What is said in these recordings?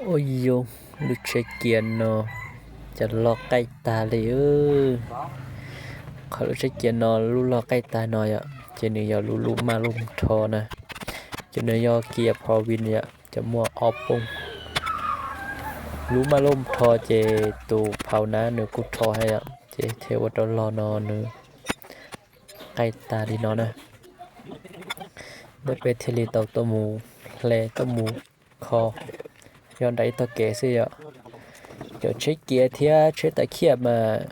Ua yuj, lub tsheb kiav no cas loj qaij tag li. Qhov lub tsheb kiav no lub loj qaij tag no yom, ces nws yog lub lub maj lub rho na. Ces nws yog kiav four wheel yom, ces muaj ob pooj. Lub maj lub rho ces tus phau nab nws kuj rho thiab yom, ces thiaj ua rau log no nws qaij tag li no na. Ntawd peb thiaj li tau tuaj mus hle tuaj mus kho, yog nram ib tog kev xwb yom. Cov tsheb kiav thiab tsheb tawm khiaj mas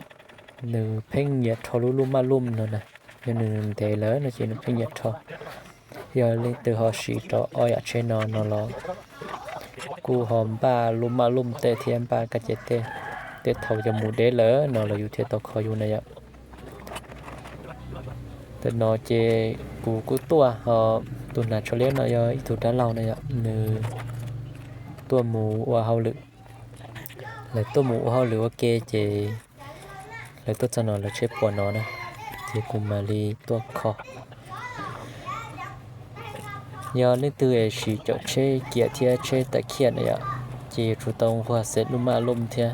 nws pheej nyiam rho lub lub maj lub no na. Yog nws ntev lawm no ces nws pheej nyiam rho. Yog leej twg ho siv rau ob yam tsheb no no los kuj ho npaj lub maj lub tej thiab npaj kab ces tej, tej thaum yog mus deb lawm no los yus thiaj tau kho yus na yom. Tam no ces kuv kuj tuaj ho tus hnav tsho liab no yog ib tug dab laug na yom, nws tuaj mus ua hauj lwm. Lawv tuaj mus ua hauj lwm ua ke ces lawv tuaj txog no lawv tsheb puas no na, ces kuv mam li tuaj kho. Yog leej twg es siv cov tsheb kiav thiab tsheb tawm khiaj na yom, ces yuav tsum tau nquag xev lub maj lub thiab.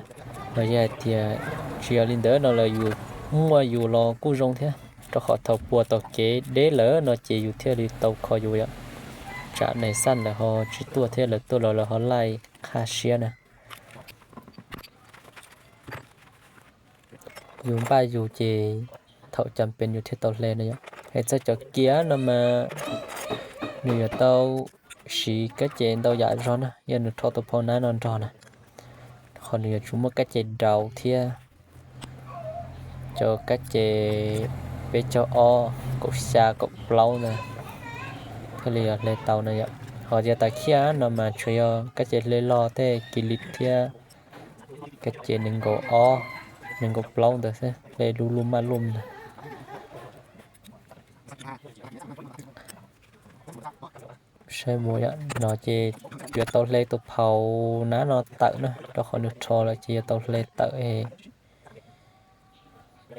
Los yog hais tias tsis yog li ntawd no lawm yus muaj yus los kuj zoo thiab, rau qhov thaum puas tom kev deb lawm no ces yus thiaj li tau kho yus yom. Tsam nais xaj lawv ho tsis tuaj thiab lawv tuaj los lawv ho laij qhaj siab na. Yus npaj yus ces thaum cas pes yus thiaj tau hle no yom. Hais txog cov kiav no mas nws yuav tau siv kab ces ntau yam zog na, yog nws rho tus phau nab no nrog na, qhov nws yuav tsum muaj kab ces daus thiab cov kab ces peb caug ob, kaum xya, kaum plaub ntawd thiaj li hle tau na yom. Ho yog tawm khiaj no mas tsuas yog kab ces hle log tej kis lis thiab kab ces nees nkaum ob, nees nkaum plaub ntawd xwb, hle lub lub maj lub ntawd. Saib mus no ces yuav tau hle tus phau nab no tawm na, rau qhov nws rho lawm ces yuav tau hle tawm es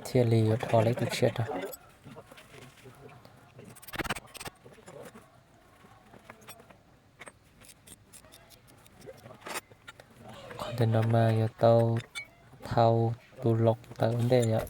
thiaj li yuav dhos lawv tus tshiab rau. Qhov ntawm no mas yuav tau thau tus loo tawm ntej yom.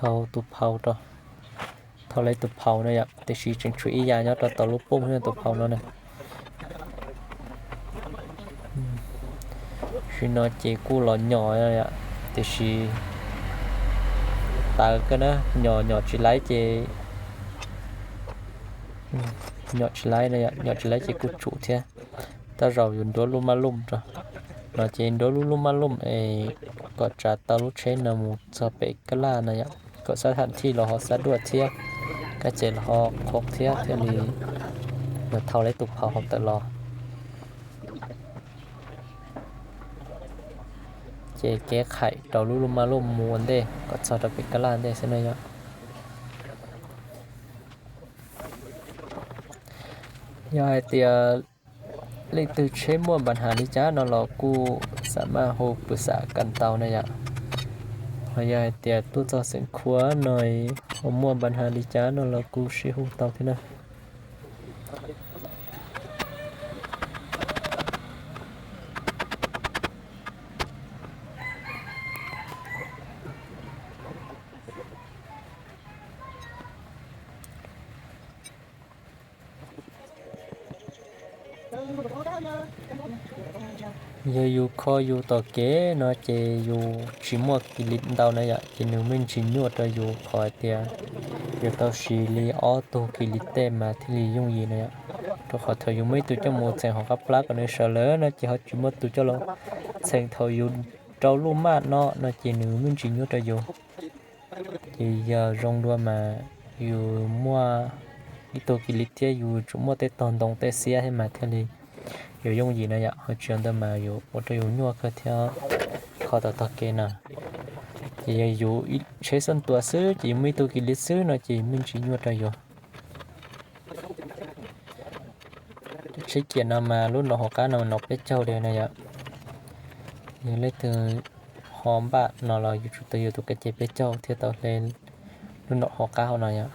Thau tus phau rau, thau lawv tus phau no yom, tiam sis tseem tshuav ib yam nyob rau tom lub pooj thiab tus phau no na. Sim no ces kuj los nyom, tiam sis tawv kawg na, nyom nyom tsis laib ces, nyom tsis laib no, nyom tsis laib ces kuj tsum thiab. Tej zaum yus nruab lub maj lub rau no ces nruab lub lub maj lub es kom tsav tau lub tsheb no mus txog pem kab laj no yom, kom xab tham thij los ho xab duaj thiab, kab ces los ho qhuav thiab thiaj li yuav thau lawv tus phau hauv tawm los. Ces kev qhaim rau lub lub maj lub mus ua ntej kom txog rau pem kab laj ntej xwb na yom. Yog hais tias leej twg tsheb muaj npa nhas li cas no los kuj xam maj hu pwm xam kam tau na yom. Ho yog hais tias tuaj txog xeem Khuam no uas muaj npa nhas li cas no los kuj sib hu tau thiab na. Yog yus kho yus tom kev no ces yus tsis muaj kis lis ntau na yom, ces nws me ntsis nyuaj rau yus qhov hais tias yuav tau siv li ob tug kis lis tej mas thiaj li yooj yim na yom. Rau qhov thaum yus muaj ib tug coj mus txheem hauv qab plab kom nws sawv lawm no ces ho tsis muaj tus coj los txheem thaum yus rau lub maj no no ces nws me ntsis nyuaj rau yus. Ces yog zoo dua mas yus muaj ib tug kis lis thiab yus tsuas muaj tej tog ntoo tej xiab thiab mas thiaj li yuav yooj yim na yom, ho tsis yog ntawd mas yus ua rau yus nyuaj kawg thiab kho tau tog kev na. Ces yog yus tsheb xab tua xwb ces yus muaj ib tug kis li xwb no ces me ntsis nyuaj rau yus. Tsheb cia no mas lub nom hauv qab no nom peb caug li no yom. Yog leej twg ho npaj no los yuav tsum tau yuav tus kab ce peb caug thiaj tau hle lub nom hauv qab hauv no yom.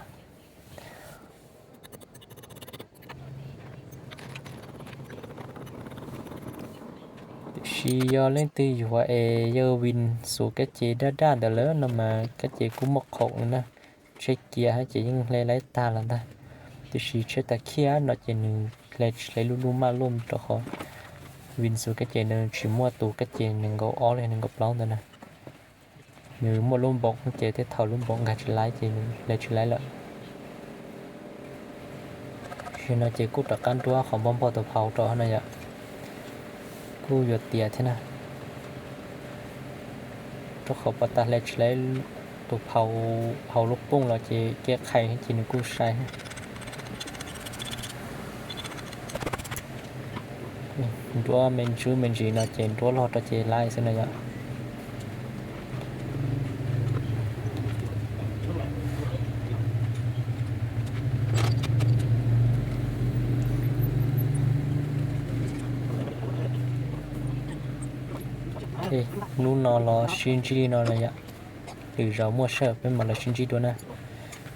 Tiam sis yog leej twg yuav es yog vim xus kab ce daj daj ntawd lawm no mas kab ce kuj muaj qhaum li na. Tsheb cia ces yeej hle laib tag los ntag. Tiam sis tsheb tas khiaj no ces nws hle tsis hle lub lub maj luj rau qhov vim xus kab ce nws tsis muaj tus kab ce nees nkaum ob li nees nkaum plaub ntawd na. Nws muaj lub npoov ces tej thaum lub npoov nkag tsis laib ces nws hle tsis laib lawm. Tam sim no ces kuj rov qab nruab qhov npog npog tus phau rau no yom. Kuj yuav tiav thiab na, rau qhov pom tas hle tsis laib tus phau, phau lub pooj los ces kev qhais ces nws kuj sai. Nruab me ntsis me ntsis no ces nruab log rau ces laib xwb no yom. Hnub no los sib ntsib li no lawm yom. Lwm zaus muaj sij hawm peb mam los sib ntsib dua na.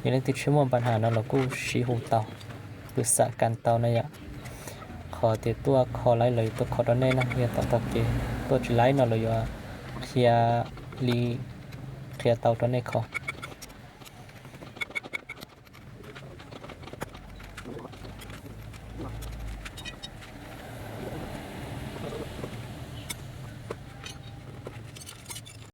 Yog leej twg tsheb muaj npa nham no los kuj sib hu tau, kuj xam kas tau na yom. Qhov tias tuaj kho laib los yuav tuaj kho rau nej na, yog tom tog kev tuaj tsis laib no los yuav qhia li, qhia tau rau nej kho.